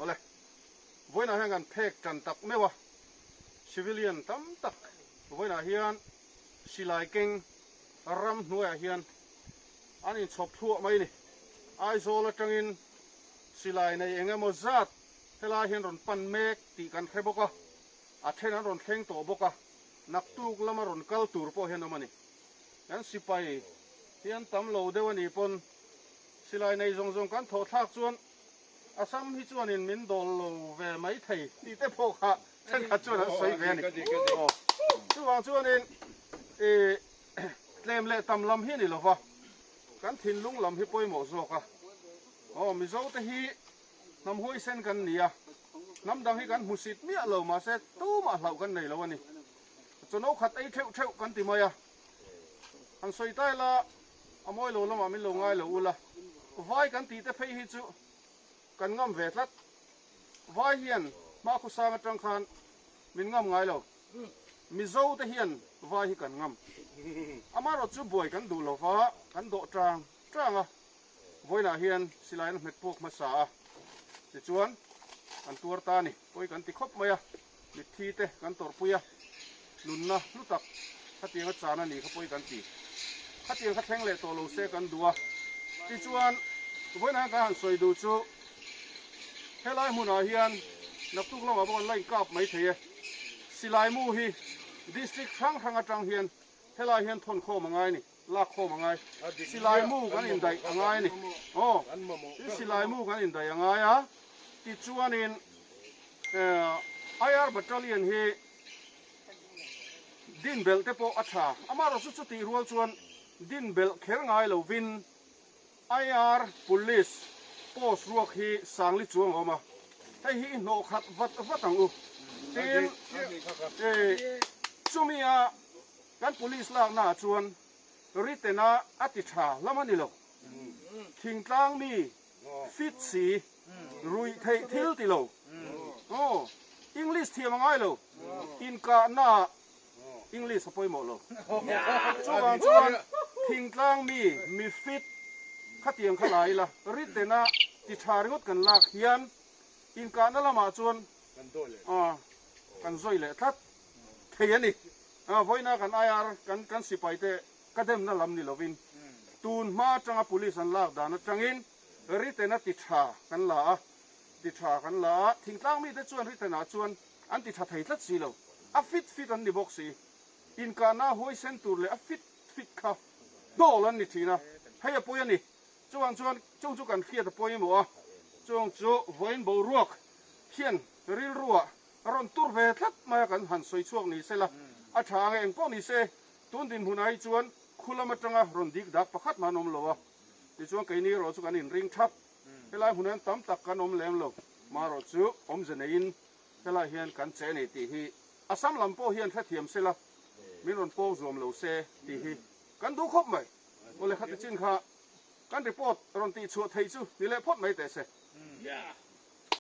Awle, vawiinah hian kan phek tan tak meuh a, civilian tam tak vawiinah hian silai keng ram hnuaiah hian an inchhawp thluah mai a ni. Aizawl atangin silai nei eng emaw zat helai hian rawn pan mek tih kan hre bawk a, a then an rawn thleng tawh bawk a, naktuk lama rawn kal tur pawh hian awm a ni. Kan sipai hian tam lo deuh a nih pawn silai nei zawng zawng kan thawh thlak chuan Assam hi chuanin min dawl lo ve mai thei tih te pawh kha thenkhat chuan an sawi ve a ni. Chuvang chuanin i tlem leh tam lam hi a ni lo va, kan thinlung lam hi pawimawh zawk a. Aw Mizo te hi hnam huaisen kan ni a, hnam dang hi kan hmusit miah lo mahse tumah hlauh kan nei lo a ni. Chawno khat ei theuh theuh kan ti mai a, han sawi ta ila A mawi lo lamah min lo ngai lo ula, vai kan tih te phei hi chu kan ngam ve tlat. Vai hian hmakhawsang atang khan min ngam ngai lo. Mizo te hian vai hi kan ngam. Amaherawh chu buai kan duh lova, kan dawh tang tang a. Vawiinah hian silai an hmet puak hmasa a, tichuan an tuar ta a ni. Pawi kan ti khawp mai a, mitthi te kan tawrhpui a, nunna hlu tak khatianga chan a ni kha pawi kan ti. Khatiang kha thleng leh tawh lo se kan duh a, tichuan vawiinah hian kan han sawi duh chu helai hmunah hian naktuk lamah bawk an la inkap mai thei e. Silai mu hi district hrang hrang atang hian helai hian thawn khawm a ngai a ni. Lak khawm a ngai. Silai mu kan indaih a ngai a ni. Aw, tin silai mu kan indaih a ngai a. Tichuanin IR Battalion hi din belh te pawh a tha. Amaherawhchu chu chutih rual chuan din belh kher ngai lovin IR Police post ruak hi Sangli chuang a awm a. Hei hi i hnawh khat vat vat ang u. Tin, chumia Kan police lakna ah chuan written a a ti tha lam a ni lo. Thingtlang mi fit si, ruih theih thil ti lo. Aw, English thiam a ngai lo. Inkahna ah English a pawimawh lo. Chuvang chuan thingtlang mi mi fit khatiang kha la ila written a ti tha ringawt kan lak hian inkahna lamah chuan kan zawi leh tlat thei a ni. Vawiina kan IR kan kan sipaite ka demna lam ni lovin tun hma atanga police an lak dan atangin written a ti tha kan la a, ti tha kan la a, thingtlang mite chuan written ah chuan an ti tha thei tlat si lo, a fit fit an ni bawk si, inkahna huaisen tur leh a fit fit kha dawl an ni thin a, hei a pawi a ni, chuvang chuan chung chu kan hriat a pawimawh a, chung chu vawiin boruak hian rilruah A rawn tur ve tlat mai a, kan han sawi chhuak ni se la, a tha ang e, engpawh ni se, tun dinhmunah hi chuan khu lam atanga rawn dik dak pakhat mah an awm lo a, tichuan keini erawh chu kan inring thap, helai hmunah hian tam tak kan awm lem lo, marawh chu awmze neiin helai hian kan che a ni tih hi Assam lam pawh hian hrethiam se la, min rawn pawng zuam lo se tih hi kan duh khawp mai. Awle khati chin kha kan report rawn tihchhuah thei chu ni leh phawt mai teh se.